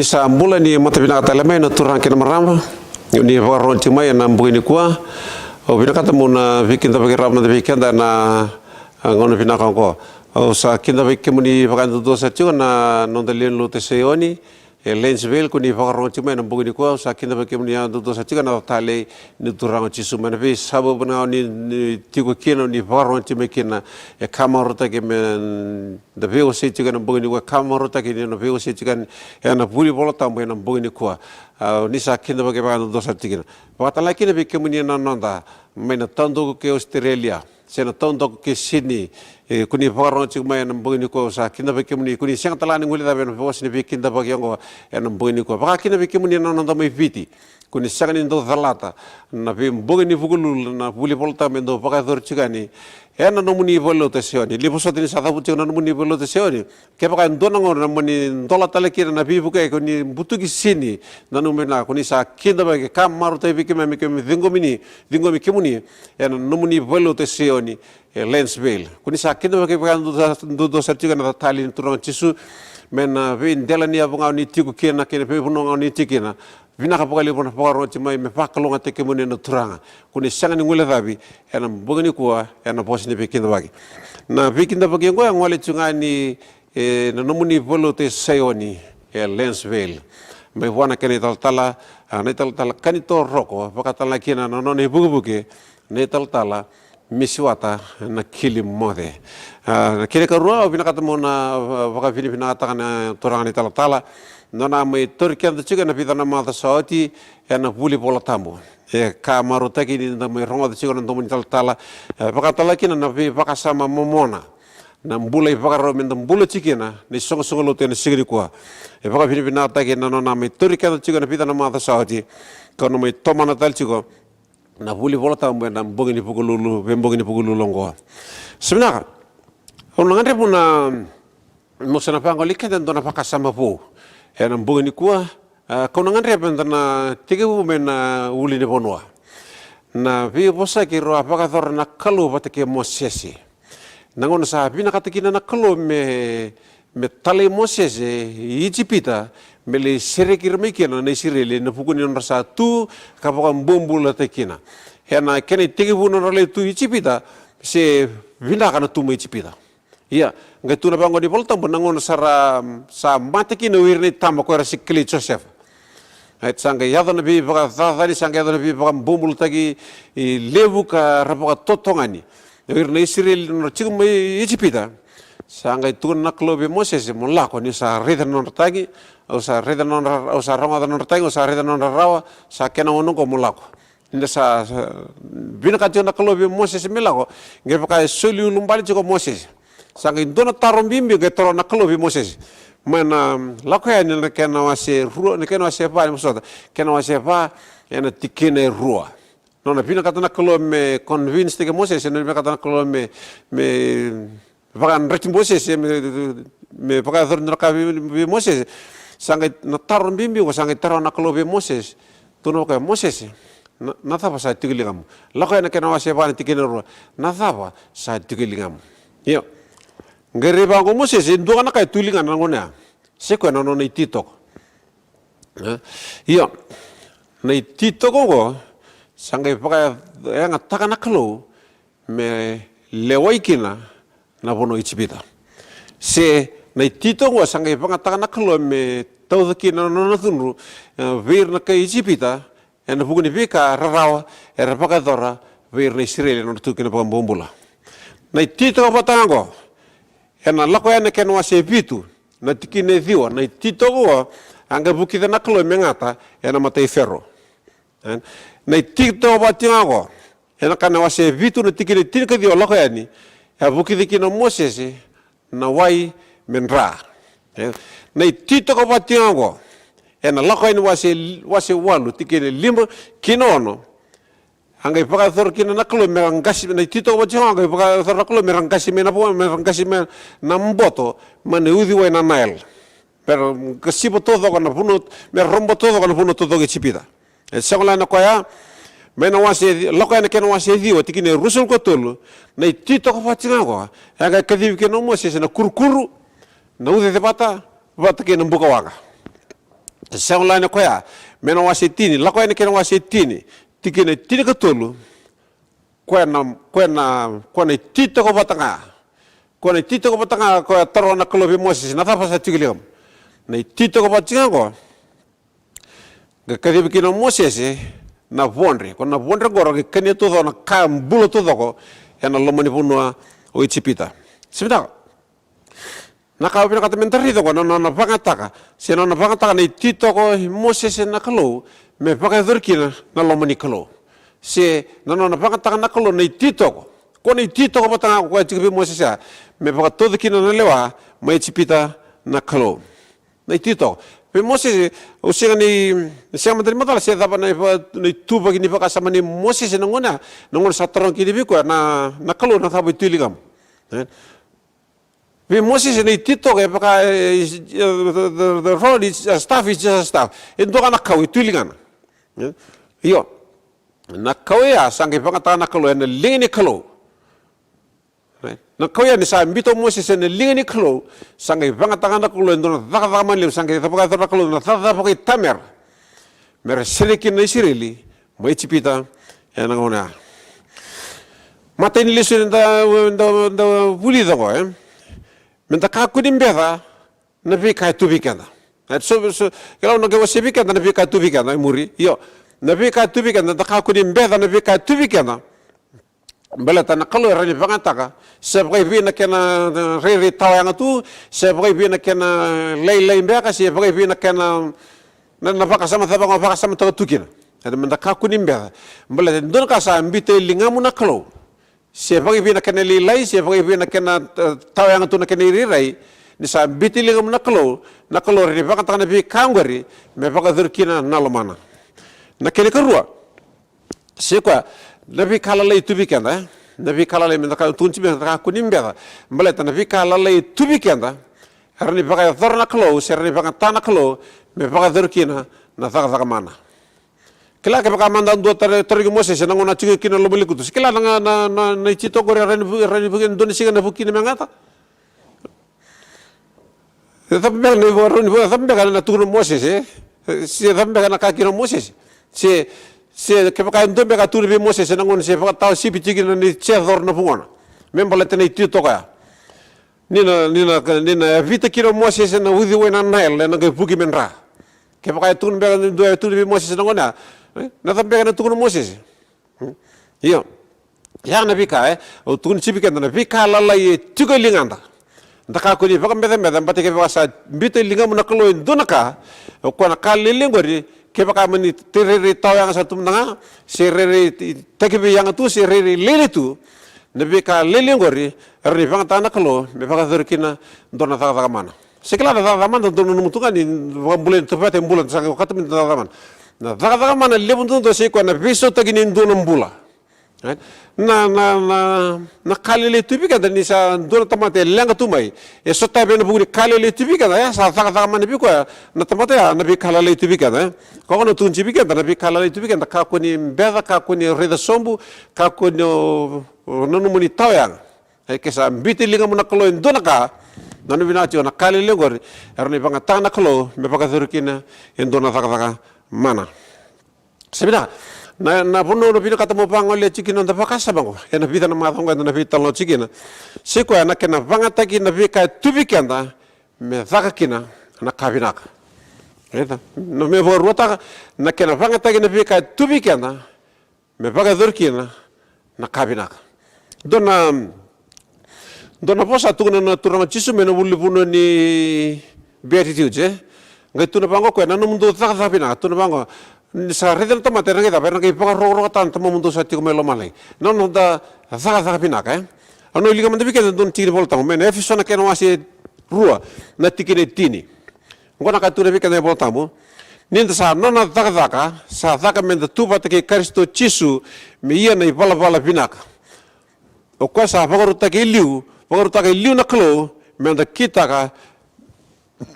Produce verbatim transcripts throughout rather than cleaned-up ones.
Sa bula ni mata vinaka tale mai na turaga kei na marama ni vakarogo tiko mai ena bogi nikua. Au vinakata meu na veikidavaki rawa mada vei keda na, a, gauna vinaka oqo. Au sa kidavaki kemuni vakayadudua sara tiko na noda lewe ni lotu e Saioni e Lansvale, ko ni vakarogo tiko mai ena bogi nikua. Au sa kidavaki kemuni yadudua sara tiko ena talei ni Turaga o Jisu mai na veisau vakavinaka ni, ni tiko kina, ni vakarogo tiko mai kina. E ka marautaki me da veiwasei tiko ena bogi nikua, ka marautaki ni na veiwasei tiko yani ena vuli Vola Tabu ena bogi nikua. A, ni sa kidavaki vakayadudua sara tiko kina. Vakatalega kina vei kemuni na noda mai na taudaku kei Australia se na taudaku kei Sydney. E, ko ni vakarogo tiko mai ena bogi nikua, au sa kidavaki kemuni. Ko ni sega tale ga ni guilecavi ena vosa ni veikidavaki oqo ena bogi nikua. Vaka kina vei kemuni na noda mai Viti, ko ni sega ni dau calata na veibogi ni Vukelulu, na vuli Vola Tabu e dau vakayacori tiko yani ena nomuni valenilotu e Saioni. Ni vosota ni sa cavuti tiko na nomuni valenilotu e Saioni. Kevaka e dua na gauna mo ni dola tale kina na veivuke, ko ni butuki Sydney, nanuma vinaka, ko ni sa kidavaki, ka marautaki vei keimami, keimami ciqomi ni, ciqomi kemuni ena nomuni valenilotu e Saioni e Lansvale. Ko ni sa kidavaki vakayadudua sara tiko ena talei ni Turaga o Jisu mai na veidela ni yavu ga o ni tiko kina kei na veivanua ga o ni tiko kina. Vinaka vakalevu na vakarogo tiko mai, me vakalougatataki kemuni na Turaga. Ko ni sega ni guilecavi ena bogi nikua ena vosa ni veikidavaki. Na veikidavaki oqo e gole tiko ga ni, e, na nomuni valenilotu e Saioni e Lansvale. Mai vua na kena italatala, a, na italatala Kanito Roko, vakatalega kina na nona ivukevuke, na italatala Misiwata Nakilimoce. A, na kena ikarua, au vinakata meu na, a, vakavinavinakataka na turaga na italatala, nona mai tauri keda tiko ena vica na macawa sa oti ena vuli Vola Tabu. E ka marautaki ni da mai rogoca tiko na domo ni talatala, e, vakatalega kina na veivakasama momona, na bula ivakarau me da bula tiko kina na isoqosoqo lotu ena siga nikua. E vakavinavinakataki na nona mai tauri keda tiko ena vica na macawa sa oti, ka na mai tomana tale tiko na vuli Vola Tabu ena bogi ni Vukelulu, veibogi ni Vukelulu oqo. Sa vinaka. Au na gadreva na, meu sa na vagolei keda e dua na vakasama vou ena bogi nikua, a, kau na gadreva eda na tekivu mai na ulunivanua. Na veivosaki rau a vakayacora na Kalou vata kei Mosese. Na gauna sa vinakata kina na Kalou me, me talai Mosese i Ijipita, me lai sereki ira mai kina na Isireli ena vuku ni nodra sa tu ka vakabobulataki kina. Ena kena itekivu nodra lai tu i Ijipita, se vinaka na tu mai Ijipita. Ia, qai tukuna vaqo na iVola Tabu, na gauna sa ra, sa mate kina o ira na itaba ko era se kilai Josefa. Right, sa qai yaco na veivakacacani, sa qai yaco na veivakabobulataki levu ka ra vakatotogani o ira na Isireli na nodra tiko mai Ijipita. Sa qai tukuna na Kalou vei Mosese, mo lako, niu sa raica na nodra tagi, au sa raica na nodra, au sa rogoca na nodra tagi, au sa raica na nodra rarawa, sa kena gauna oqo mo lako. Ni da sa, sa vinakata tiko na Kalou vei Mosese me lako, qai vaka e soli ulubale tiko o Mosese. Sa qai dua na taro bibi qai taroga na Kalou vei Mosese. Mai na, mm, Lako Yani na kena wase rua, na kena wase va, ni vosota, kena wase va, ena tikina e rua. Nona vinakata na Kalou me convince taki Mosese, nona vinakata na Kalou me, me vakayadrati Mosese, me, me vakayacora na ka vei, vei Mosese. Sa qai na taro bibi oqo, sa qai taroga na Kalou vei Mosese. Tukuna vaka, Mosese, na, na cava sa tiko e ligamu? Lako Yani na kena wase va na tikina e rua. Na cava sa tiko e ligamu? Io. Qai raica vaqo o Mosese, e dua ga na ka e tu e ligana na gauna ya. Sa i koya na nona ititoko. E? Io. Na ititoko oqo, sa qai vakayagataka na Kalou me lewai kina na vanua o Ijipita. Se na ititoko oqo sa qai vakayagataka na Kalou me tauca kina na nona cudru, e, vei ira na kai Ijipita, ena vuku ni veika rarawa era vakayacora vei ira na Isireli ena nodra tu kina vakabobula. Na ititoko vata ga oqo, ena Lako Yani na kena wase vitu, na tikina e ciwa, na ititoko oqo, a qai vukica na Kalou me gata ena mata i Fero. E? Na ititoko vata ga oqo, ena kena wase vitu na tikina e tinikaciwa, Lako Yani, e a vukica kina o Mosese na wai me dra. E? Na ititoko vata ga oqo, ena Lako Yani wase, wase walu, tikina e lima ki na ono, a qai vakayacora kina na Kalou me ra qasi, na ititoko vata ga oqo, a qai vakayacora na Kalou me ra qasi mai na vo, me ra qasi mai na boto, mai na uciwai na Nile. Me ra qasiva taucoko na vanua, me ra roba taucoko na vanua taucoko i Ijipita. E sega la na koya, mai na wase, Lako Yani na kena wase ciwa, tikina e ruasagavulu ka tolu, na ititoko vata ga oqo, e a qai kacivi kina o Mosese na kurukuru, na ucacevata, vata kei na bukawaqa. Second line o koya, mai na wase tini, Lako Yani kei na wase tini, tikina e tinikatolu, koya na, koya na, koya na ititoko vata ga. Koya na ititoko vata ga, koya taroga na Kalou vei Mosese, na cava sa tiko e ligamu. Na ititoko vata ga oqo, qai kacivi kina o Mosese na vodre. Koya na vodre oqo, qai kania taucoko na ka bula taucoko ena loma ni vanua o Ijipita. Se vinaka. Na ka au vinakata me da raica oqo, na nona vagataka, se na nona vagataka na ititoko i Mosese na Kalou, me vakayacori kina na loma ni Kalou. Se na nona vagataka na Kalou na ititoko. Koya na ititoko vata ga koya tiko vei Mosese ya, me vakatauca kina na lewa mai Ijipita na Kalou. Na ititoko. Vei Mosese, au sega ni, sega mada ni macala se cava na iva-, na ituvaki ni vakasama nei Mosese na gauna ya, na gauna sa taroga kina vei koya na, na Kalou na cava e tu e ligamu. E? Vei Mosese na ititoko e vaka, e, e, the, the, the rod is a staff, is just a staff. E dua ga na kau e tu e ligana. E? Io. Na kau ya sa qai vagataka na Kalou, ena liga ni Kalou. Right? Na kau ya ni sa biuta o Mosese ena liga ni Kalou, sa qai vagataka na Kalou e dua na cakacaka mana levu, sa qai vakayacora na Kalou na cakacaka vakaitamera. Me ra sereki kina na Isireli mai Ijipita ena gauna ya. Matai ni lesoni eda, eda, eda vulica oqo, e? Me da kakua ni beca na veika e tu vei keda. E, so, so, ke lau na qai wasea vei keda na veika e tu vei keda e muri. Io, na veika e tu vei keda, da kakua ni beca na veika e tu vei keda. Baleta na Kalou e rawa ni vagataka, se vakaivei na kena, na rairai tawa yaga tu, se vakaivei na kena lailai beka, se vakaivei na kena, na, na vakasama cava ga o vakasamataka tu kina. Eda, me da kakua ni beca. Baleta e dua na ka sa biuta e ligamu na Kalou. Se vakaivei na kena lailai, se vakaivei na kena, e, tawa yaga tu na kena irairai, ni sa biuta e ligamu na Kalou, na Kalou e rawa ni vagataka na veika oqori, me vakayacori kina na lomana. Na kena ikarua, se koya, na veika lalai e tu vei keda, e? Na veika lalai, me da ka, tukuni tiko me da kakua ni beca. Baleta na veika lalai e tu vei keda, e rawa ni vakayacora na Kalou, se rawa ni vagataka na Kalou, me vakayacori kina na cakacaka mana. Kila kevaka mada dua taro-, tarogi Mosese, na gauna tiko kina loma ni lekutu. Se kila na, na, na, na ititoko oqori, e rawa ni vu-, e rawa ni vuki, dua na siga na vuki kina me gata. E cava beka na ivakarau ni, cava beka na tukuna o Mosese, e? Se cava beka na kaya kina o Mosese? Se, se kevaka e dua beka a tukuna vei Mosese na gauna se vakatawa sipi tiko kina ni se coro na vugona. Me baleta na ititoko ya. Ni na, ni na, ni na yavita kina o Mosese na uciwai na Nile, ena qai vuki me dra. Kevaka e tukuna beka ni dua e tukuna vei Mosese na gauna ya, e? Na cava beka na tukuna o Mosese? Hmm? Io. Ya na veika, e, au tukuna tiko vei keda, na veika lalai e tiko e ligada. Da kakua ni vakabecabeca, baleta kevaka sa biuta e ligamu na Kalou e dua na ka, o koya na ka lailai oqori, kevaka mani rairai tawa yaga sa tu mada ga, se rairai takivei yaga tu, se rairai lailai tu, na veika lailai oqori, e rawa ni vagataka na Kalou me vakayacori kina dua na cakacaka mana. Se kila na cakacaka mana, dodonu nomu tu ga ni vakabulai na taveta e bula, sa qai okata mai na cakacaka mana. Na cakacaka mana levu duadua se koya na veisautaki ni dua na bula. Right? Na, na, na, na ka lailai tu vei keda ni sa dua na tamata e leqa tu mai, e sotavi ena vuku ni ka lailai tu vei keda, e sa cakacaka mana vei koya na tamata ya na veika lalai tu vei keda, e? Koya na tukuni tiko vei keda, na veika lalai tu vei keda, kakua ni beca, kakua ni raica sobu, kakua ni o, o nanuma ni tawa yaga. E, ke sa biuta e ligamu na Kalou e dua na ka, na nona vinaka tiko na ka lailai oqori, e rawa ni vagataka na Kalou me vakayacori kina e dua na cakacaka mana. Sa vinaka, na, na vanua au vinakata meu vagolea tiko kina na noda vakasama oqo ena vica na macawa oqo eda na veitalanoa tiko kina, se koya na kena vagataki na veika e tu vei keda me caka kina na ka vinaka. Raica? Na, me vakaruataka, na kena vagataki na veika e tu vei keda me vakayacori kina na ka vinaka. Dua na, dua na vosa tukuna na Turaga o Jisu mai na ulunivanua ni Beatitudes, e? Qai tukuna vaqo o koya, na nomudou cakacaka vinaka, tukuna vaqo, ni sa raica na tamata, era qai cava, era qai vakarokorokotaka na Tamamudou sa tiko mai lomalagi. Na noda cakacaka vinaka, e? Au na wilika mada vei keda e dua na tiki ni Vola Tabu mai na Efeso na kena wase rua, na tikina e tini. Oqo na ka e tukuna vei keda na iVola Tabu. Ni da sa nona cakacaka, sa caka me da tu vata kei Karisito Jisu, me ia na ivalavala vinaka. O koya sa vakarautaka e liu, vakarautaka e liu na Kalou, me da kitaka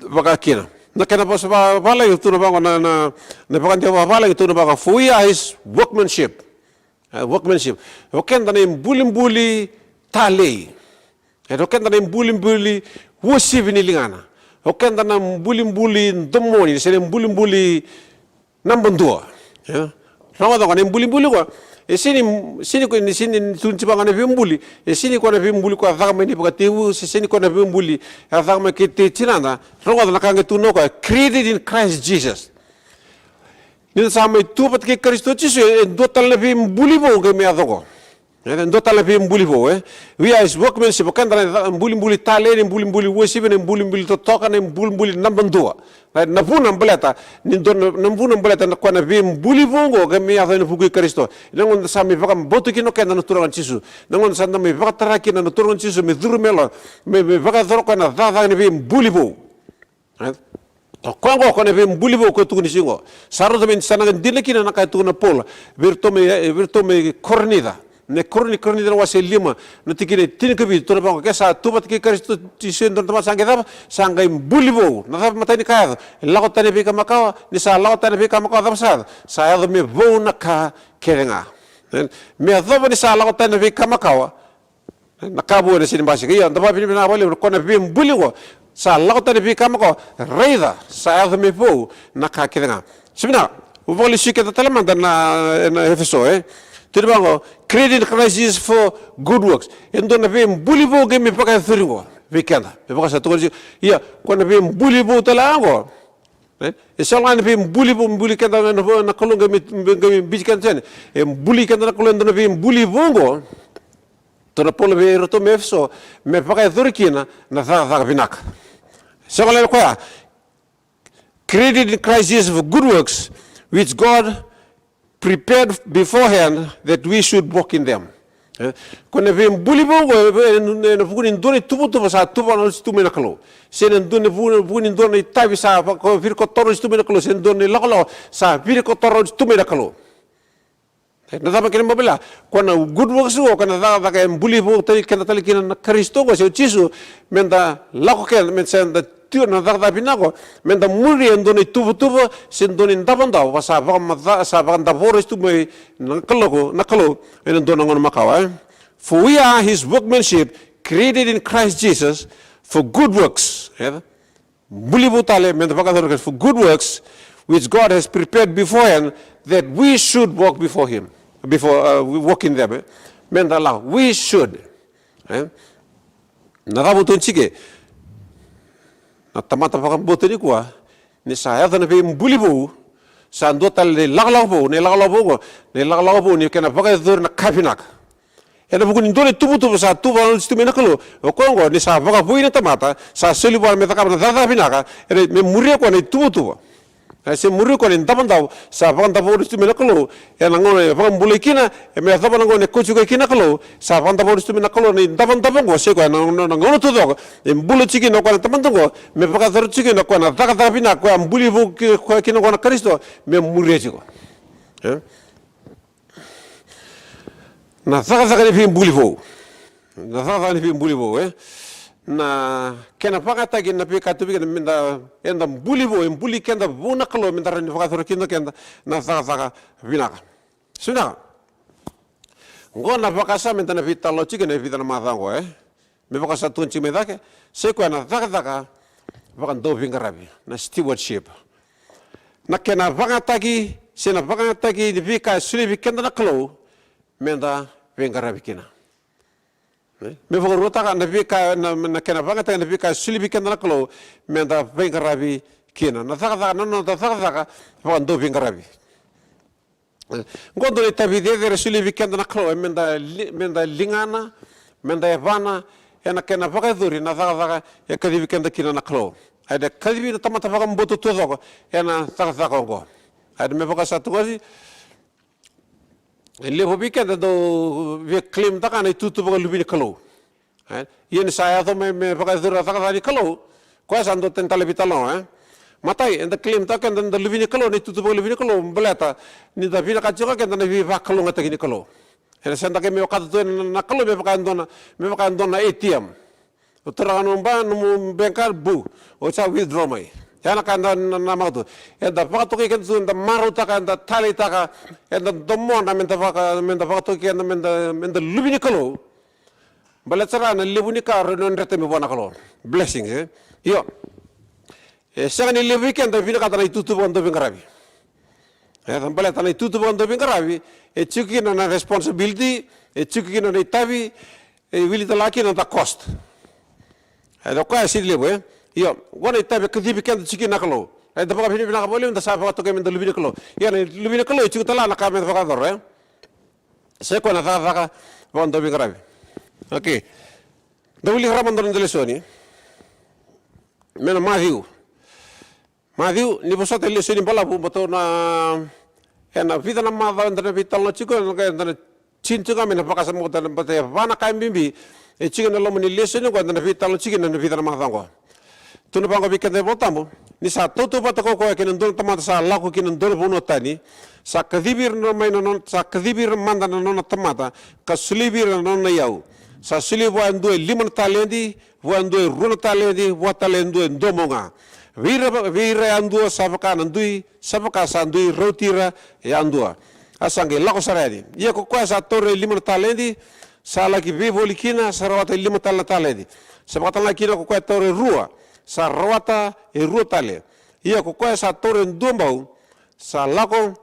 vaka kina. Na kena vosa va-, valagi tukuna vaqo na, na, na vakadewa valagi tukuna vaqo, for we are his workmanship. E, workmanship. O keda na ibulibuli talei. E, o keda na ibulibuli uasivi ni ligana. O keda na bulibuli domoni, se na bulibuli naba dua. Ia. Rogoca qo na ibulibuli qo. E sega ni, sega ni, sega ni tukuni tiko ga na veibuli. E sega ni koya na veibuli koya a caka mai na ivakatekivu, se sega ni koya na veibuli a caka mai kei tinada. Rogoca na ka qai tukuna o koya, created in Christ Jesus. Ni da sa mai tu vata kei Karisito Jisu, e dua tale na veibuli vou qai mai yaco qo. E dua tale na veibuli vou, e. We are his workmanship, o keda na ibulibuli talei, na ibulibuli uasivi, na ibulibuli totoka, na ibulibuli naba dua. Na, na vuna baleta, ni dua na, na vuna baleta na koya na veibuli vou qo qai mai yaco ena vuku i Karisito. Na gauna da sa mai vakabauta kina o keda na Turaga o Jisu. Na gauna sa da mai vakatara kina na Turaga o Jisu, me curu mai lo, me, me vakayacora o koya na cakacaka ni veibuli vou. E? O koya qo, o koya na veibuli vou koya tukuni tiko qo. Sa rauta me sa na dina kina na ka e tukuna o Paula vei iratou mai, vei iratou mai Korinica. Na Kori-, Korinica na wase lima, na tikina e tinikavitu, tukuna vaqo, ke sa tu vata kei Karisito Jisu e dua na tamata sa qai cava, sa qai buli vou. Na cava matai ni ka yaco? E lako tani na veika makawa, ni sa lako tani na veika makawa, cava sa yaco? Sa yaco me vou na ka kece ga. E? Me yacova ni sa lako tani na veika makawa, na ka vou ena sega ni basika. Ia, da vakavinavinaka vakalevu, o koya na veibuli qo. Sa lako tani na veika makawa, raica, sa yaco me vou na ka kece ga. Sa vinaka, au vakalesui keda tale mada na, na Efeso, e. Tukuna vaqo, created in Christ Jesus for good works. E dua na veibuli vou qai me vakayacori qo vei keda. Me vaka sa tukuni, ia, koya na veibuli vou tale ga qo. E? E sega ga na veibuli vou, buli keda na, na, na Kalou qai me, qai me biuti keda, sega. E buli keda na Kalou, e dua na veibuli vou qo. Tukuna o Paula vei iratou mai Efeso, me vakayacori kina na cakacaka vinaka. Sega wale o koya, created in Christ Jesus for good works, which God prepared beforehand that we should walk in them. E? Koya na veibuli vou qo, e, e, e, na vuku ni dua na ituvatuva sa tuva oti tu mai na Kalou. Se na dua na vuku, vuku ni dua na itavi sa vaka-, virikotora oti tu mai na Kalou. Se na dua na ilakolako sa virikotora oti tu mai na Kalou. E, na cava kena ibalebale? Koya na good works qo, koya na cakacaka e buli vou tale keda tale kina na Karisito qo, se o Jisu, meda lako keda, meda sa da tiko na cakacaka vinaka qo, meda muria e dua na ituvatuva, se dua na idavodavo, sa vakamaca-, sa vakadavora oti tu mai na Kalou, na Kalou, ena dua na gauna makawa, e? For we are his workmanship, created in Christ Jesus for good works. E? Buli vou tale, meda vakayacora, for good works, which God has prepared beforehand, that we should walk before him, before, uh, we walk in them, e? Meda lako, we should. E? Na cava au tukuna tiko? Na tamata vakabauta nikua, ni sa yaco na veibuli vou, sa dua tale na ilakolako vou, na ilakolako vou qo, na ilakolako vou ni kena vakayacori na ka vinaka. Ena vuku ni dua na ituvatuva sa tuva oti tu mai na Kalou. O koya oqo, ni sa vakavoui na tamata, sa soli vua me cakava na cakacaka vinaka, ena me muria koya na ituvatuva. E, se muria koya na idavodavo, sa vakadavora oti tu mai na Kalou. Ena gauna e vakabulai kina, e me yacova na gauna e kauti koya kina na Kalou, sa vakadavora oti tu mai na Kalou na idavodavo oqo, se koya na, na, na gauna taucoko e bula tiko kina o koya na tamata oqo, me vakayacora tiko kina o koya na cakacaka vinaka, koya a buli vou ki-, koya kina oqo na Karisito, me muria tiko. E? Na cakacaka ni veibuli vou. Na cakacaka ni veibuli vou, e? Na kena vakayagataki na veika tu vei keda, meda, eda buli vou, e buli keda vou na Kalou, meda rawa ni vakayacora kina o keda na cakacaka vinaka. Sa vinaka. Oqo na vakasama eda na veitalanoa tiko ena vica na macawa oqo, e? Me vaka sa tukuni tiko mai cake, sai koya na cakacaka vakadauveiqaravi, na stewardship. Na kena vakayagataki, se na vakayagataki ni veika e solia vei keda na Kalou, meda veiqaravi kina. E? Me vakaruataka na veika, na, na kena vakayagataki na veika e solia vei keda na Kalou, meda veiqaravi kina. Na cakacaka, na noda cakacaka vakadauveiqaravi. Oqo dua na itavi cecere e solia vei keda na Kalou, e meda li-, meda ligana, meda yavana ena kena vakayacori na cakacaka e kacivi keda kina na Kalou. Ia e kacivi na tamata vakabauta taucoko ena cakacaka oqo. Ia me vaka sa tukuni, e levu vei keda dau via claim-taka na itutu vakaluve ni Kalou. E? Ia ni sa yaco mai me vakayacori na cakacaka ni Kalou, koya sa dua tani tale veitalanoa, e? Matai, eda claim-taka o keda na luve ni Kalou, na itutu vakaluve ni Kalou, baleta ni da vinakata tiko o keda na veivakalougatataki ni Kalou. Ena sega ni da qai mai vakataki tu na, na Kalou me vaka e dua na, me vaka e dua na A T M. O tara ga nomu ba-, nomu bank card, bu, o sa withdraw mai. Ya na ka eda na, na, namaka tu. Eda vakatokai keda tu, eda marautaka, eda taleitaka, eda domona meda vaka, meda vakatokai keda meda, meda luve ni Kalou. Baleta sara na levu ni ka e rawa ni dreta mai vua na Kalou. Blessings, e? Io. E sega ni levu vei keda e vinakata na itutu vakadauveiqaravi. E, baleta na itutu vakadauveiqaravi e tiko kina na responsibility, e tiko kina na itavi, e wili tale ga kina na cost. E, o koya e sega ni levu, e. Io, qo na itavi e kacivi keda tiko kina na Kalou. E, da vakavinavinaka vakalevu da sa vakatokai me da luve ni Kalou. Ia na luve ni Kalou e tiko tale ga na ka me da vakayacora, e. Sa i koya na cakacaka vakadauveiqaravi. Okay. Da wilika rawa mada na noda lesoni. Me na Maciu. Maciu, ni vosota e lesoni balavu, baleta na, ena vica na macawa eda na veitalanoa tiko, eda na tini tiko ga mai na vakasama, baleta e va na ka bibi e tiko ena loma ni lesoni oqo eda na veitalanoa tiko ena vica na macawa oqo. Tukuna vaqo vei keda na iVolatabu, ni sa tautauvata ko koya kei na dua na tamata sa lako ki na dua na vanua tani, sa kacivi ira mai na nona, sa kacivi ira mada na nona tamata, ka solia vei ira na nona iyau. Sa solia vua e dua e lima na taledi, vua e dua e rua na taledi, vua tale e dua e dua bau ga. Vei ira, vei ira yadua sa vaka na dui, sa vaka sa dui rauti ira yadua. A sa qai lako sara yani. Ia ko koya sa taura e lima na taledi, sa laki veivoli kina, sa rawata e lima tale na taledi. Sa vakatalega kina ko koya taura e rua, sa rawata e rua tale. Ia ko koya sa taura e dua bau, sa lako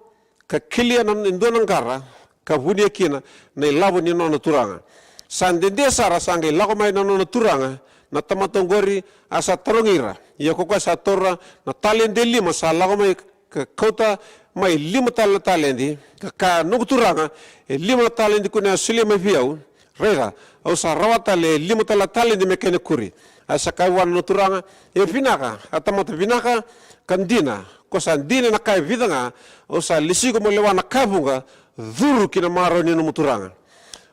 ka kelia na, e dua na qara, ka vunia kina na ilavo ni nona turaga. Sa dede sara, sa qai lako mai na nona turaga na tamata oqori, a sa tarogi ira. Ia ko koya sa taura na taledi e lima, sa lako mai ka kauta mai lima tale na taledi, ka kaya, noqu turaga, e lima na taledi ko ni a solia mai vei au. Raica, au sa rawa tale e lima tale na taledi me kena ikuri. A sa kaya vua na nona turaga, e vinaka, a tamata vinaka ka dina, ko sa dina ena ka e vica ga, au sa lesi iko mo lewa na ka e vuqa, curu ki na marau ni nomu turaga.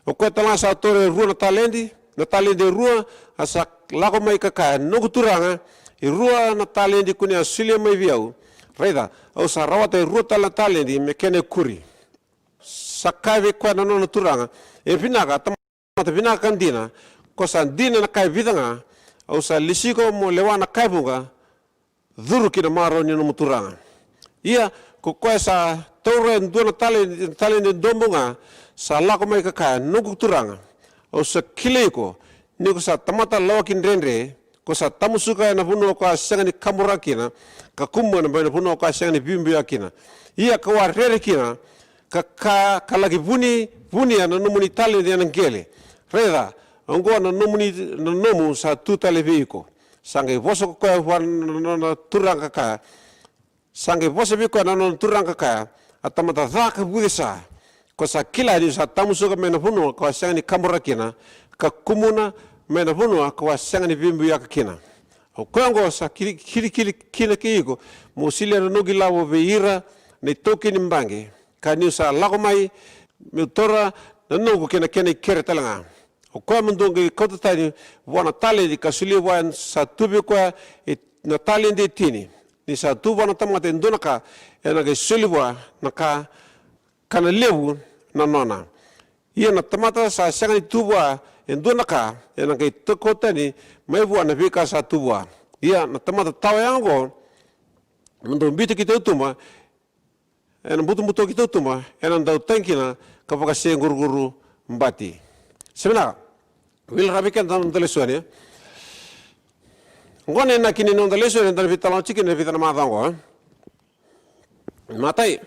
O koya tale ga sa taura e rua na taledi, na taledi e rua, a sa lako mai ka kaya, noqu turaga, e rua na taledi ko ni a solia mai vei au. Raica, au sa rawata e rua tale na taledi me kena ikuri. Sa kaya vei koya na nona turaga, e vinaka, a tamata vinaka ka dina, ko sa dina ena ka e vica ga, au sa lesi iko mo lewa na ka e vuqa, curu ki na marau ni nomu turaga. Ia, ko koya sa taura e dua na tale, taledi e dua bau ga, sa lako mai ka kaya, noqu turaga, au sa kilai iko, ni ko sa tamata lawaki dredre, ko sa tamusuka ena vanua ko a sega ni kaburaka kina, ka kumuna mai na vanua ko a sega ni biubiuya kina. Ia kau a rere kina, ka, ka, ka laki vuni, vunia na nomuni taledi ena qele. Raica, oqo na nomuni, na nomu sa tu tale vei iko. Sa qai vosa ko koya vua na, na, na, na turaga ka kaya. Sa qai vosa vei koya na nona turaga ka kaya, a tamata ca ka vucesa. Ko sa kila niu sa tamusuka mai na vanua ko a sega ni kaburaka kina, ka kumuna mai na vanua ko a sega ni veibiuyaka kina. O koya oqo sa kili, kilikili kina kei iko, mo solia na noqu ilavo vei ira na itaukei ni baqe. Ka niu sa lako mai, meu taura na noqu kei na kena ikere tale ga. O koya mo dou qai kauta tani vua na taledi ka solia vua sa tu vei koya e, na taledi e tini. Ni sa tu vua na tamata e dua na ka, ena qai soli vua na ka, ka na levu na nona. Ia na tamata sa sega ni tu vua e dua na ka, ena qai kauta tani mai vua na veika sa tu vua. Ia na tamata tawa yaga oqo, mo dou biuta ki tautuba, ena butobuto ki tautuba, ena dau tagi kina ka vakasequruquru bati. Sa vinaka, wili rawa vei keda na noda lesoni. Oqo na inaki ni noda lesoni eda na veitalanoa tiko kina ena vica na macawa oqo. Matai,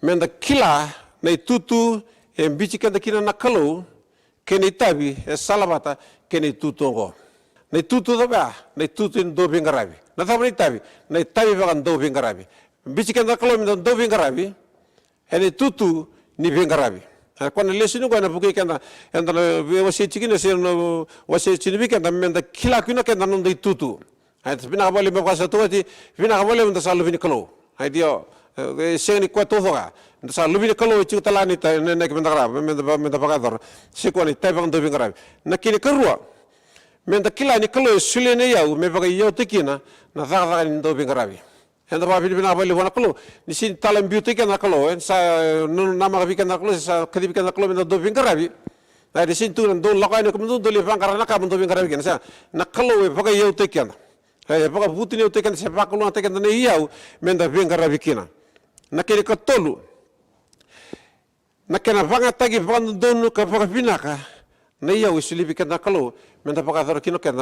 meda kila na itutu e biuti keda kina na Kalou, kei na itavi e salavata kei na itutu oqo. Na itutu cava ya? Na itutu e dau veiqaravi. Na cava na itavi? Na itavi vakadauveiqaravi. Biuti keda na Kalou meda dau veiqaravi ena itutu ni veiqaravi. E, koya na lesoni oqo ena vukei keda, eda na wasei tiko kina, se na wasei tiko vei keda meda kila kina keda na noda itutu. Ai, vinaka vakalevu me vaka sa tukuni, vinaka vakalevu da sa luve ni Kalou. Ai, io, e, e sega ni koya taucoko. Da sa luve ni Kalou, e tiko tale ga na ita, na, na, meda qarava, meda, meda vakayacora. Sa i koya na itavi vakadauveiqaravi. Na kena ikarua, meda kila ni Kalou e solia na iyau me vakaiyautaki kina na cakacaka ni dauveiqaravi. Eda vakavinavinaka vakalevu vua na Kalou. Ni sega ni tala biuta keda na Kalou, e, sa, e, nona namaka vei keda na Kalou, sa kacivi keda na Kalou meda dauveiqaravi. Ai, ni sega ni tukuna, dou lako yani, kemudou dou lai vaqara na ka mo dou veiqaravi kina, sega. Na Kalou e vakaiyautaki keda. E, e vakavutuniyautaki keda, se vakalougatataki keda na iyau meda veiqaravi kina. Na kena ikatolu, na kena vakayagataki vakadodonu ka vakavinaka na iyau e solia vei keda na Kalou meda vakayacora kina o keda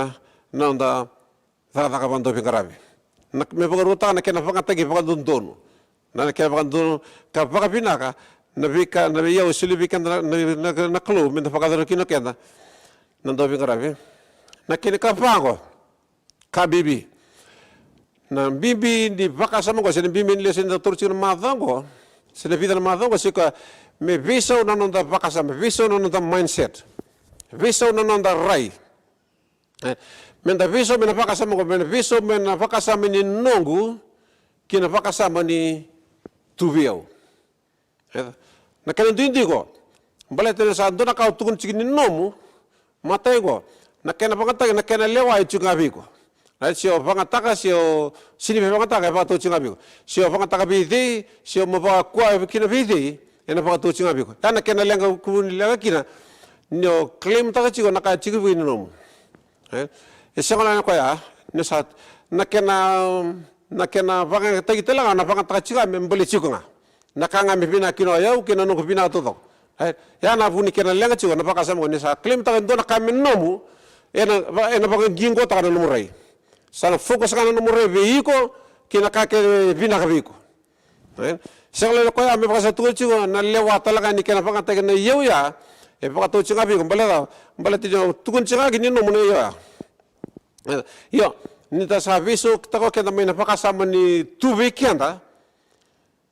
na noda cakacaka vakadauveiqaravi. Na, me vakaruataka na kena vakayagataki vakadodonu. Na kena vakadodonu ka vakavinaka na veika, na iyau e solia vei keda na, na, na, na Kalou me da vakayacora kina o keda na dauveiqaravi. Na kena ikava oqo, ka bibi. Na bibi ni vakasama oqo, se na bibi ni lesoni da taura tiko na macawa oqo, se na vica na macawa oqo, se koya me veisau na noda vakasama, veisau na noda mindset, veisau na noda rai. E, me da veisau mai na vakasama oqo, me da veisau mai na vakasama ni noqu ki na vakasama ni tu vei au. E, na kena duidui oqo, baleta ni sa dua na ka au tukuna tiko ni nomu, matai oqo, na kena vakayagataki, na kena lewa e tiko ga vei iko. Right? Se o vakayagataka, se o sega ni vakayagataka, e vakatau tiko ga vei iko. Se o vakayagataka vei cei, se o mai vakakua kina vei cei, ena vakatau tiko ga vei iko. Ya na kena leqa, kua ni leqa kina ni o claim-taka tiko na ka e tiko vei iko ni nomu. E, e sega na koya, ni sa, na kena, na kena vakayagataki tale ga, na vakayagataka tiko ga me baleti iko ga. Na ka ga me vinaka kina o yau kei na noqu vinaka taucoko. E, ya na vu ni kena leqa tiko na vakasama oqo, ni sa claim-taka e dua na ka me nomu, ena va-, ena vakaqiqotaka na nomu rai. Sa na focus ga na nomu rai vei iko kei na ka kece e vinaka vei iko. E, sega tale o koya me vaka sa tukuna tiko na lewa tale ga ni kena vakayagataki na iyau ya, e vakatau tiko ga vei iko, baleta, baleta ni o tukuna tiko ga kina ni nomu na iyau ya. E, io, ni da sa veisautaka o keda mai na vakasama ni tu vei keda,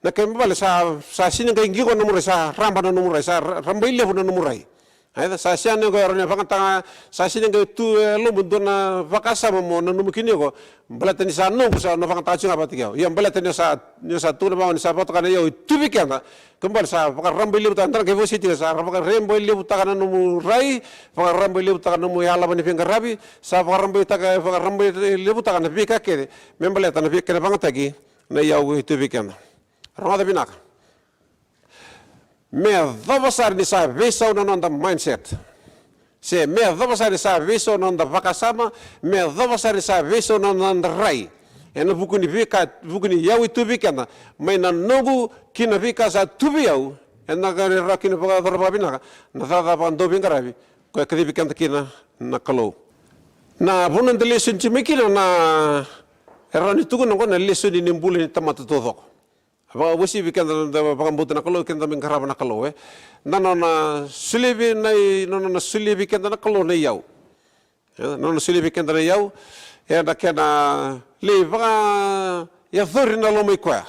na kena ibalebale sa, sa sega ni qai qiqo na nomu rai, sa raba na nomu rai, sa ra-, rabailevu na nomu rai. Aia, sa sega ni qai rawa ni vakayagataka, sa sega ni qai tu e lomamu e dua na vakasama mo nanuma kina o iko, baleta ni sa noqu, sa na vakayagataka tiko ga vata kei au. Ia baleta ni sa, ni sa tukuna vaqo ni sa vakatoka na iyau e tu vei keda, kena ibalebale sa vakarabailevutaka, da na qai vosoti tiko, sa vakarabailevutaka na nomu rai, vakarabailevutaka na nomu yalava ni veiqaravi, sa vakarabaitaka, vakarabailevutaka na veika kece me baleta na veika, kena vakayagataki na iyau e tu vei keda. Rogoca vinaka. Me yacova sara ni sa veisau na noda mindset. Se me yacova sara ni sa veisau na noda vakasama, me yacova sara ni sa veisau na noda rai. Ena vuku ni veika, vuku ni iyau e tu vei keda, mai na noqu ki na veika sa tu vei au, ena qai rawa kina vakayacora vakavinaka na cakacaka vakadauveiqaravi, koya e kacivi keda kina na Kalou. Na vanua eda lesoni tiko mai kina na, e rawa ni tukuna oqo na lesoni ni bula ni tamata taucoko. Vakauasivi keda na noda vakabauta na Kalou, keda mai qarava na Kalou, e. Na nona solia vei, na, na nona solia vei keda na Kalou na iyau. E, na nona solia vei keda na iyau, e, na kena lai vakayacori na loma i koya.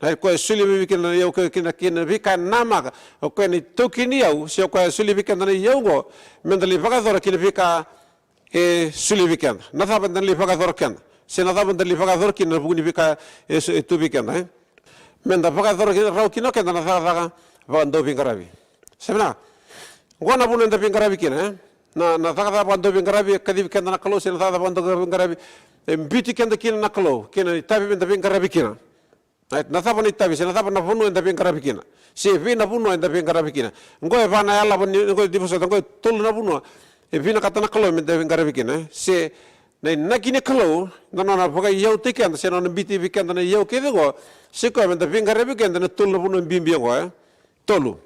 Na, o koya e solia vei keda na iyau, kei, kei na, kei na veika e namaka, o koya na itaukei ni iyau, se o koya e solia vei keda na iyau oqo, meda lai vakayacora kina veika e solia vei keda. Na cava eda na lai vakayacora kina? Se na cava eda na lai vakayacora kina, na vuku ni veika e so-, e tu vei keda, e? Meda vakayacora kina, rawa kina o keda na cakacaka vakadauveiqaravi. Sa vinaka? Oqo na vanua eda veiqaravi kina, e? Na, na cakacaka vakadauveiqaravi e kacivi keda na Kalou, se na cakacaka vakadauveiqaravi e biuti keda kina na Kalou, kei na itavi meda veiqaravi kina. Right? Na cava na itavi, se na cava na vanua eda veiqaravi kina? Se vei na vanua eda veiqaravi kina? Oqo e va na yalava ni, oqo e divosa, oqo e tolu na vanua e vinakata na Kalou meda veiqaravi kina, e? Se na inaki ni Kalou, na nona vakaiyautaki keda, se na nona biuti vei keda na iyau kece oqo, se koya meda veiqaravi keda na tolu na vanua bibi oqo, e? Tolu.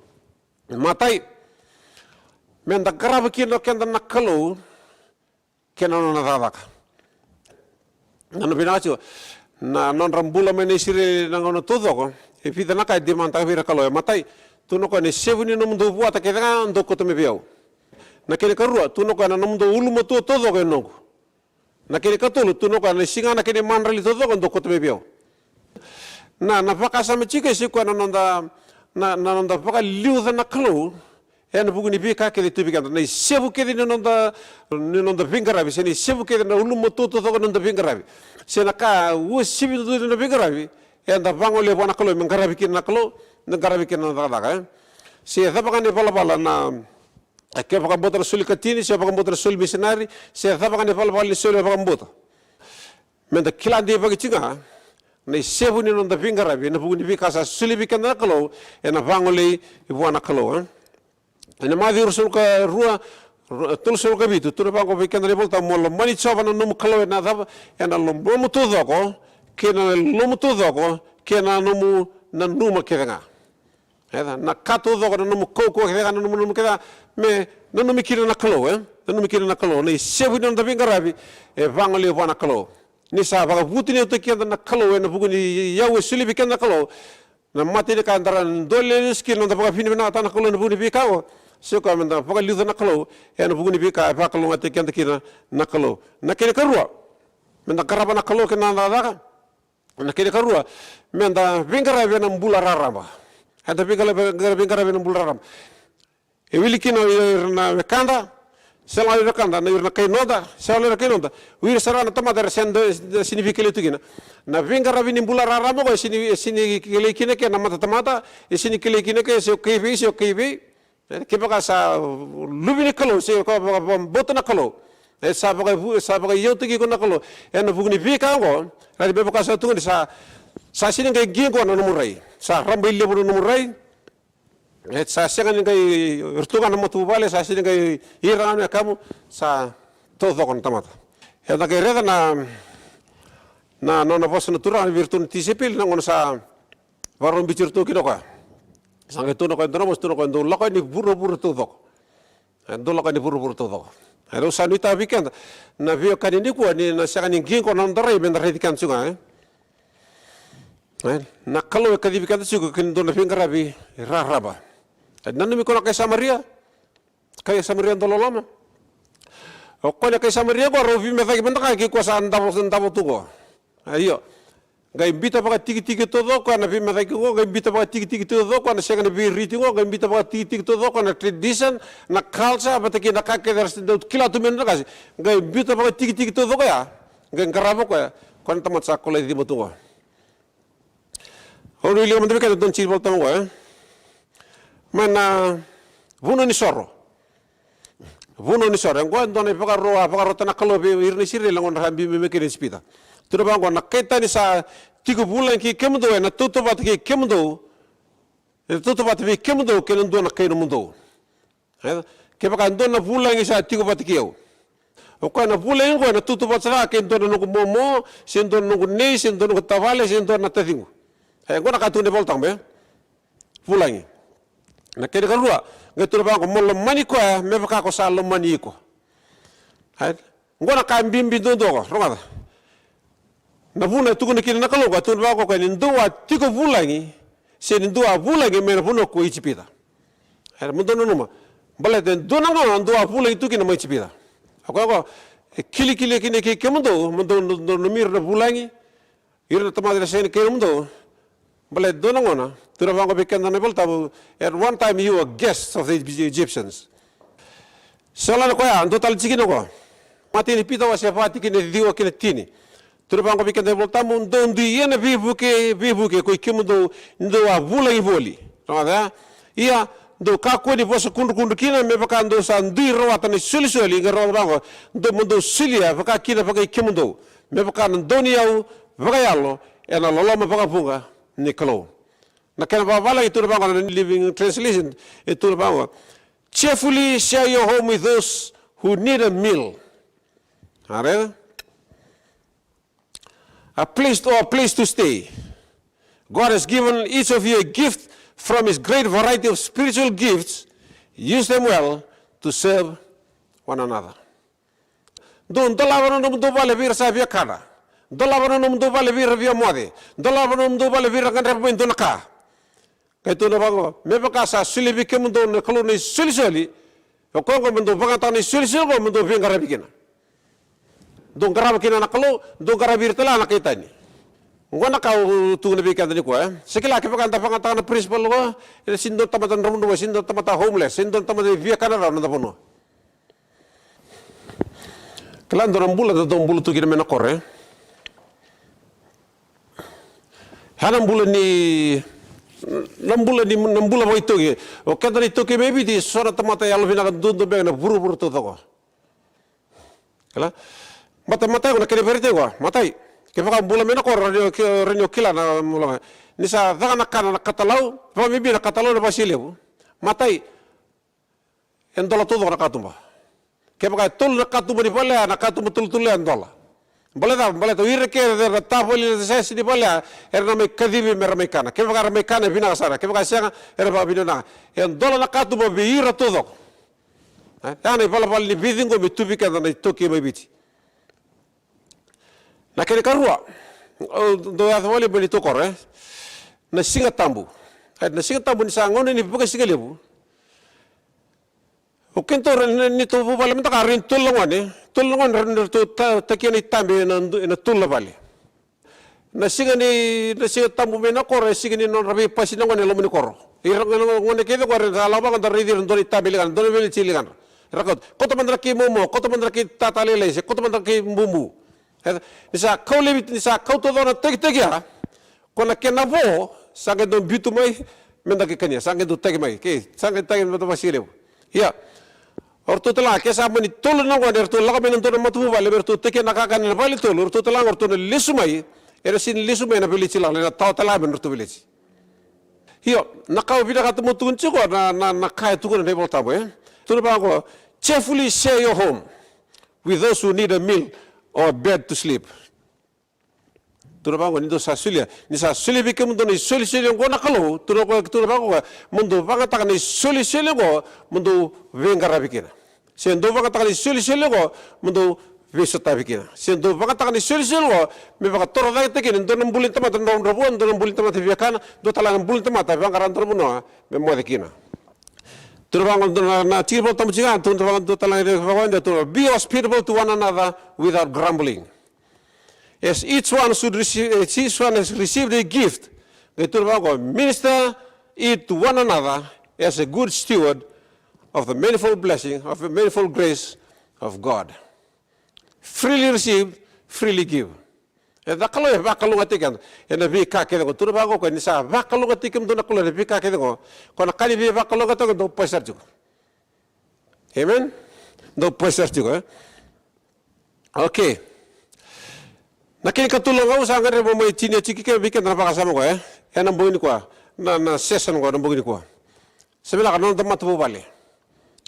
Matai, meda qarava kina o keda na Kalou, kei na nona cakacaka. Na nona vinaka tiko, na nodra bula mai na Isireli na gauna taucoko, e vica na ka e demand-taka vei ira na Kalou. E matai, tukuna o koya, na isevu ni nomudou vuata kece ga dou kauta mai vei au. Na kena ikarua, tukuna o koya, na nomudou ulumatua taucoko e noqu. Na kena ikatolu, tukuna o koya, na siga, na kena imadrali taucoko dou kauta mai vei au. Na, na vakasama tiko e se koya na noda, na, na noda vakaliuca na Kalou, ena vuku ni veika kece e tu vei keda, na isevu kece ni noda, ni noda veiqaravi, se na isevu kece, na ulumatua taucoko ni noda veiqaravi, se na ka uasivi duadua ni noda veiqaravi, eda vagolea vua na Kalou me qaravi kina na Kalou, me qaravi kina na cakacaka, e. Se cava ga na ivalavala, na, e, ke vakabauta na soli katini, se vakabauta na soli misinari, se cava ga na ivalavala ni soli e vakabauta. Meda kila deivaki tiko ga na isevu ni noda veiqaravi ena vuku ni veika sa solia vei keda na Kalou, ena vagolei vua na Kalou, e? Ena Maciu ruasagavulu ka rua, ru-, tolusagavulu ka vitu, tukuna vaqo vei keda na iVolatabu, mo lomani Jiova na nomu Kalou ena cava? Ena lomamu taucoko, kei na yalomu taucoko, kei na nomu nanuma kece ga. E, na ka taucoko, na nomu kaukauwa kece ga, na nomu, nomu kece ga, me nanumi kina na Kalou, e? Nanumi kina na Kalou. Na isevu ni noda veiqaravi e vagolei vua na Kalou. Ni sa vakavutuniyautaki keda na Kalou ena vuku ni iyau e solia vei keda na Kalou. Na matai ni ka eda rawa ni dua lesu kina na noda vakavinavinakataka na Kalou ena vuku ni veika oqo, se o koya meda vakaliuca na Kalou ena vuku ni veika e vakalougatataki keda kina na Kalou. Na kena ikarua, meda qarava na Kalou kei na noda cakacaka. Na kena ikarua, meda veiqaravi ena bula raraba. Eda veiqaravi, veiqaravi ena bula raraba. E wili kina o ira na wekada, se la o ira na wekada, na ira na kai noda, se la o ira na kai noda. O ira sara na tamata era sega ni, sega ni veikelei tu kina. Na veiqaravi ni bula raraba oqo e sega ni, e sega ni kilai kina ke na matatamata, e sega ni kilai kina ke se o kai vei, se o kai vei. E, kevaka sa luve ni Kalou, se o vakabauta na Kalou, e sa vakavu-, sa vakaiyautaki iko na Kalou ena vuku ni veika oqo. Raica me vaka sa tukuni, sa, sa sega ni qai qiqo na nomu rai. Sa rabailevu na nomu rai. E sa sega ni qai, ira tu ga na matavuvale, sa sega ni qai ira ga na wekamu, sa taucoko na tamata. Eda qai raica na, na nona vosa na Turaga vei iratou na tisaipeli na gauna sa vakarau biuti iratou kina o koya. Sa qai tukuna o koya e dua na vosa, tukuna o koya, dou lako yani vuravura taucoko. E, dou lako yani vuravura taucoko. E, au sa nuitaka vei keda na veiwekani nikua ni na sega ni qiqo na noda rai meda raici keda tiko ga, e. E, na Kalou e kacivi keda tiko ki na dua na veiqaravi raraba. E, nanumi koya na kai Samaria. Kai Samaria dau loloma. O koya na kai Samaria oqo rau veimecaki mada ga kei koya sa davo, davo tu oqo. E, io. Qai biuta vakatikitiki taucoko na veimecaki oqo, qai biuta vakatikitiki taucoko na sega ni veiriti oqo, qai biuta vakatikitiki taucoko na tradition, na culture, vata kei na ka kece era sa dau kila tu mai na qase. Qai biuta vakatikitiki taucoko ya, qai qarava o koya, koya na tamata sa Kolaici mai tu oqo. Au na wilika mada vei keda e dua na tikina ni iVolatabu oqo, e. Mai na Vunau ni Soro. Vunau ni Soro. Oqo e dua na ivakaro, a vakarota na Kalou vei ira na Isireli na gauna era sa biu mai kina e Ijipita. Tukuna vaqo, na kai tani sa tiko vulagi kei kemudou ena tautauvata kei kemudou, ena tautauvata vei kemudou kei na dua na kai nomudou. E, kevaka e dua na vulagi sa tiko vata kei au. O koya na vulagi oqo ena tautauvata sara ga kei dua na noqu momo, se dua na noqu nei, se dua na noqu tavale, se dua na taciqu. E, oqo na ka tukuna na iVolatabu, e? Vulagi. Na kena ikarua, qai tukuna vaqo, mo lomani koya me vaka ko sa lomani iko. E, oqo na ka bibi duadua oqo, rogoca. Na vuna e tukuna kina na Kalou, ka tukuna vaqo, ni dou a tiko vulagi, se ni dou a vulagi mai na vanua ko Ijipita. Era mo dou nanuma. Baleta e dua na gauna dou a vulagi tu kina mai Ijipita. O koya oqo e kilikili kina kei kemudou, mo dou, dou, dou nanumi ira na vulagi, ira na tamata era sega ni kai nomudou. Baleta e dua na gauna, tukuna vaqo vei keda na iVolatabu, at one time you were guests of the Egyptians. Sa la na koya, dua tale tikina oqo. Matai ni Pita wase va tikina e ciwa kei na tini. Tukuna vaqo vei keda na iVolatabu, dou dui ia na veivuke, veivuke ko i kemudou ni dou a vulagi voli. Rogoca ya. Ia, dou kakua ni vosa kudrukudru kina me vaka dou sa dui rawata na isolisoli, qai rogoca vaqo, dou mo dou solia vaka kina vakai kemudou. Me vaka na dauniyau vakayalo ena loloma vakavuqa ni Kalou. Na kena vakavalagi e tukuna vaqo na Living Translation, e tukuna vaqo, cheerfully share your home with those who need a meal. A raica? A place to, a place to stay. God has given each of you a gift from his great variety of spiritual gifts. Use them well to serve one another. Dou dolava na nomudou vale vei ira sa via kana. Dolava na nomudou vale vei ira via moce. Dolava na nomudou vale vei ira gadreva mai dua na ka. Qai tukuna vaqo, me vaka sa solia vei kemudou na Kalou na isolisoli, o koya oqo mo dou vakayagataka na isolisoli oqo mo dou veiqaravi kina. Dou qarava kina na Kalou, dou qaravi ira tale ga na kai tani. Oqo na ka au tukuna vei keda nikua, e. Sa kila kevaka eda vakayagataka na principle oqo, e sega ni dua na tamata dravudravua, sega ni dua na tamata homeless, sega ni dua na tamata e via kana rawa na noda vanua. Kila dua na bula da dau bula tu kina mai na koro, e? Ya na bula ni, na bula ni, na bula vakaitaukei. O keda na iTaukei mai Viti, so na tamata yalovinaka duadua beka na vuravura taucoko. Kila? Matai, matai, ko na kena ivakaraitaki ko, matai. Kevaka bula mai na koro, rawa ni o ki-, rawa ni o kila na bula. Ni sa caka na kana na katalau, vakabibi na katalau na vakaselevu. Matai, e dola taucoko na katuba. Kevaka e tolu na katuba ni vale ya, na katuba tolutolu ya e dola. Baleta, baleta o ira kece era tavali na sese ni vale ya, era na mai kacivi me ra mai kana. Kevaka era mai kana e vinaka sara, kevaka e sega, era vakavinavinaka. E dola na katuba vei ira taucoko. E, ya na ivalavala ni veiciqomi tu vei keda na iTaukei mai Viti. Na kena ikarua, au dau yaco vakalevu mai neitou koro, e? Na Siga Tabu. E, na Siga Tabu ni sa gauna ni vakasigalevu. O keitou, e, neitou vuvale mada ga e rawa ni tolu na gone, tolu na gone e rawa ni ratou ta-, takia na itabe ena du-, ena tolu na vale. Na siga ni, na Siga Tabu mai na koro e siga ni nodra veipasi na gone e loma ni koro. Ira na gone kece qori era lako vaqo, da raici ira e dua na itabe e ligadra, dua na veleti e ligadra. Era kauta, kauta mada na kei momo, kauta mada na kei tata lailai, se kauta mada na kei bubu. E, ni sa kau laivi, ni sa kau taucoko na takitaki ya, ko na kena vo sa qai dau biuta mai me da qai kania, sa qai dau taki mai, ke sa qai taki me da vakasigalevu. Ia, o ratou tale ga, ke sa mani tolu na gone eratou lako mai na dua na matavuvale me ratou takia na kakana ena vale tolu, o ratou tale ga o ratou na lesu mai, era sega ni lesu mai ena veleti lala, ena tawa tale ga mai na nodratou veleti. Io, na ka au vinakata meu tukuna tiko, na, na, na ka e tukuna na iVolatabu, e? Tukuna vaqo, cheerfully share your home with those who need a meal or a bed to sleep. Tukuna vaqo, ni dou sa solia, ni sa solia vei kemudou na isolisoli oqo na Kalou, tukuna vaqo, tukuna vaqo, mo dou vagataka na isolisoli oqo mo dou veiqaravi kina. Se dou vagataka na isolisoli oqo mo dou veisotavi kina. Se dou vagataka na isolisoli oqo me vakatorocaketaki kina e dua na bula ni tamata dravudravua, dua na bula ni tamata viakana, dua tale ga na bula ni tamata e vaqara e dua na vanua me moce kina. Tukuna vaqo na, na tiki ni Volatabu tiko ga, tukuna vaqo, dua tale ga na vaqo, tukuna, be hospitable to one another without grumbling. As each one should receive, as each one has received a gift, qai tukuna vaqo, minister it to one another as a good steward of the manifold blessing, of the manifold grace of God. Freely receive, freely give. E, na Kalou e vakalougatataki keda ena veika kece oqo. Tukuna vaqo o koya, ni sa vakalougatataki kemudou na Kalou ena veika kece oqo, ko na ka ni veivakalougatataki oqo dau pasi sara tiko. Amen? Dau pasi sara tiko, e? Okay. Na kena ikatolu ga au sa gadreva meu mai tinia tiko vei keda na vakasama oqo, e? Ena bogi nikua. Na, na session oqo ena bogi nikua. Sa vinaka na noda matavuvale.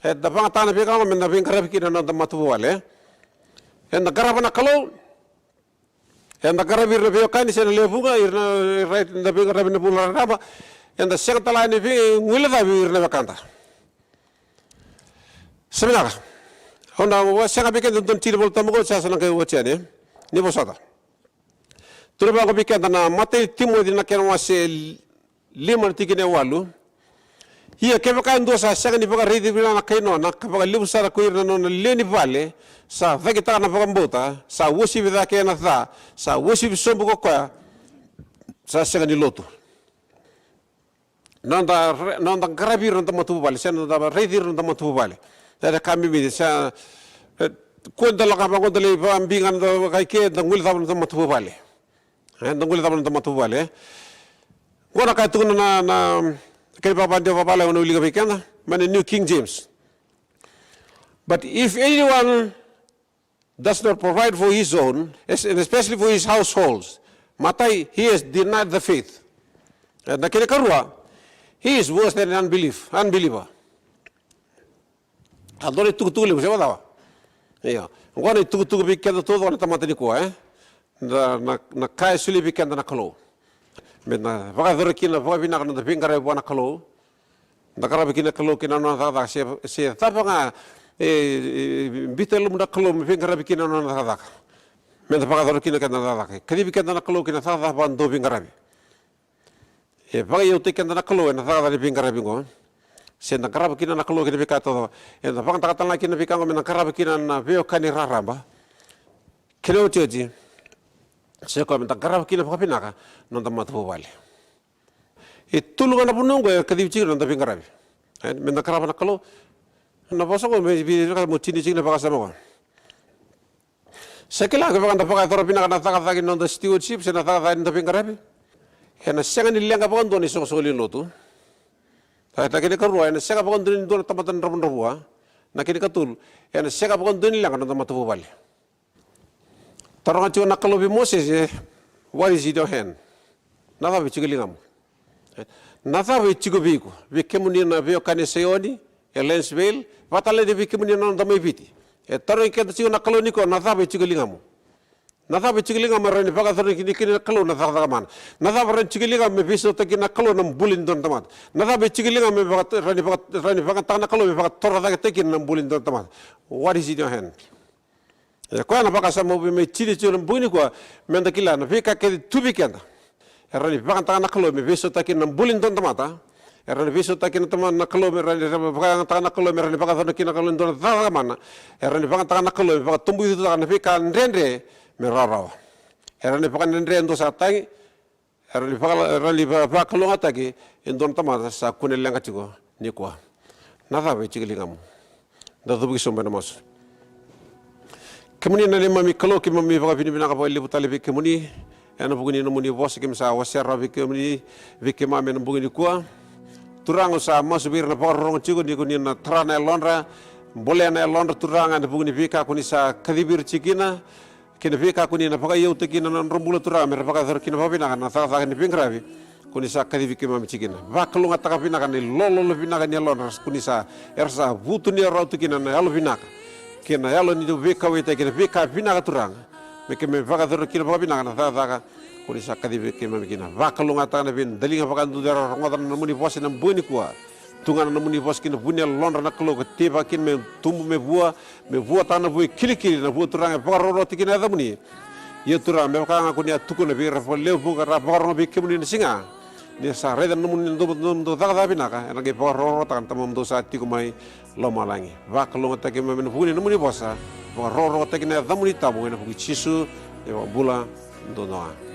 Eda vagataka na veika oqo meda veiqaravi kina na noda matavuvale, e? Eda qarava na Kalou. Eda qaravi ira na veiwekani se na lewe vuqa, ira na, ira na veiqaravi ena vula raraba. Eda sega tale ga ni veiguilecavi ira na wekada. Sa vinaka. Au na wasea ga vei keda e dua na tiki ni Volatabu oqo, sa, sa na qai oti yani, e? Ni vosota. Tukuna vaqo vei keda na imatai ni Timoci na kena wase lima na tikina e walu. Ia kevaka e dua sa sega ni vakaraici vinaka na kai nona, ka vakalevu sara ko ira na nona lewe ni vale, sa cakitaka na vakabauta, sa uasivi cake ena ca, sa uasivi sobu ko koya, sa sega ni lotu. Noda ra-, noda qaravi ira na noda matavuvale, se noda raici ira na noda matavuvale. Eda ka bibi, sa, e, kua da lako vaqo da lai vakabibi ga na noda kai ke, da guilecava na noda matavuvale. E, da guilecava na noda matavuvale, e. Oqo na ka e tukuna na, na, na kena ivakavakadewa vakavalagi au na wilika vei keda mai na New King James. But if anyone does not provide for his own, es-, and especially for his households, matai, he has denied the faith. E, na kena ikarua, he is worse than an unbelief, unbeliever. A dua na itukutuku levu, se vakacava? Io. Oqo na itukutuku vei keda taucoko na tamata nikua, e? Na, na, na ka e solia vei keda na Kalou. Meda vakayacora kina vakavinaka na noda veiqaravi vua na Kalou. Da qarava kina na Kalou kei na nona cakacaka, se, se cava ga, e, e, biuta e lomada na Kalou me veiqaravi kina na nona cakacaka. Meda vakayacora kina keda na cakacaka. Kacivi keda na Kalou kei na cakacaka vakadauveiqaravi. E vakaiyautaki keda na Kalou ena cakacaka ni veiqaravi oqo. Se da qarava kina na Kalou kei na veika taucoko, eda vakayagataka tale ga kina na veika oqo meda qarava kina na veiwekani raraba. Kena iotioti, se koya meda qarava kina vakavinaka na noda matavuvale. E tolu ga na vanua oqo e kacivi tiko na noda veiqaravi. E, meda qarava na Kalou. Na vosa oqo me, me, me tini tiko na vakasama oqo. Sa kila, kevaka da vakayacora vinaka na cakacaka ni noda stewardship se na cakacaka ni noda veiqaravi, ena sega ni leqa vakadua na isoqosoqo lewe ni lotu. Na kena ikarua, ena sega vakadua ni dua na tamata na dravudravua. Na kena ikatolu, ena sega vakadua ni leqa na noda matavuvale. Taroga tiko na Kalou vei Mosese, e, what is in your hand? Na cava e tiko e ligamu? Na cava e tiko vei iko? Vei kemuni na veiwekani e Saioni, e Lansvale, vaka tale ga vei kemuni na noda mai Viti. E tarogi keda tiko na Kalou nikua, na cava e tiko e ligamu? Na cava e tiko e ligamu e rawa ni vakayacora kina na Kalou na cakacaka mana? Na cava e rawa ni tiko e ligamu me veisautaki kina na Kalou na bula ni dua na tamata? Na cava e tiko e ligamu me vaka-, rawa ni vaka-, rawa ni vakayagataka na Kalou me vakatorocaketaki kina na bula ni dua na tamata? What is in your hand? E koya na vakasama au via mai tini tiko na bogi nikua, meda kila na veika kece tu vei keda. E rawa ni vakayagataka na Kalou me veisautaki na bula ni dua na tamata. E rawa ni veisautaki na tamata na Kalou me rawa ni vakayagataka na Kalou me rawa ni vakayacora kina na Kalou e dua na cakacaka mana. E rawa ni vakayagataka na Kalou me vakatobuicutaka na veika dredre me rawarawa. E rawa ni vakadredre e dua sa tagi. E rawa ni vaka-, e rawa ni va-, vakalougatataki e dua na tamata sa kune leqa tiko nikua. Na cava e tiko e ligamu? Da cuva ki sobu ena masu. Kemuni na neimami Kalou, keimami vakavinavinaka vakalevu tale vei kemuni ena vuku ni nomuni vosa keimami sa wasea rawa vei kemuni, vei keimami ena bogi nikua. Turaga, au sa masu vei ira na vakarorogo tiko ni ko ni na tara na yalodra, bolea na yalodra Turaga ena vuku ni veika ko ni sa kacivi ira tiko kina, kei na veika ko ni na vakaiyautaki kina na nodra bula Turaga me ra vakayacora kina vakavinaka na cakacaka ni veiqaravi ko ni sa kacivi keimami tiko kina. Vakalougatataka vinaka na ilololo vinaka ni yalodra ko ni sa, era sa vutuniyau rawa tu kina na yalo vinaka kei na yalo ni veikauwaitaki kei na veika vinaka Turaga, me keimami vakayacora kina vakavinaka na cakacaka ko ni sa kacivi keimami kina. Vakalougatataka na veidaliga vakayadudua era rogoca na nomuni vosa ena bogi nikua. Tu ga na nomuni vosa ki na vu ni yalodra na Kalou ka teivaki kina me tubu, me vua, me vuataka na vua e kilikili, na vua Turaga e vakarokorokotaki kina na yacamuni. Ia Turaga, me vaka ga ko ni a tukuna vei ira vakalevu ka ra vakarogo vei kemuni ena siga, ni sa raica na nomuni dou, dou, dou cakacaka vinaka, ena qai vakarokorokotaka na Tamamudou sa tiko mai lomalagi. Vakalougatataki keimami ena vuku ni nomuni vosa, vakarokorokotaki na yacamuni tabu ena vuku i Jisu, na iVakabula duadua ga.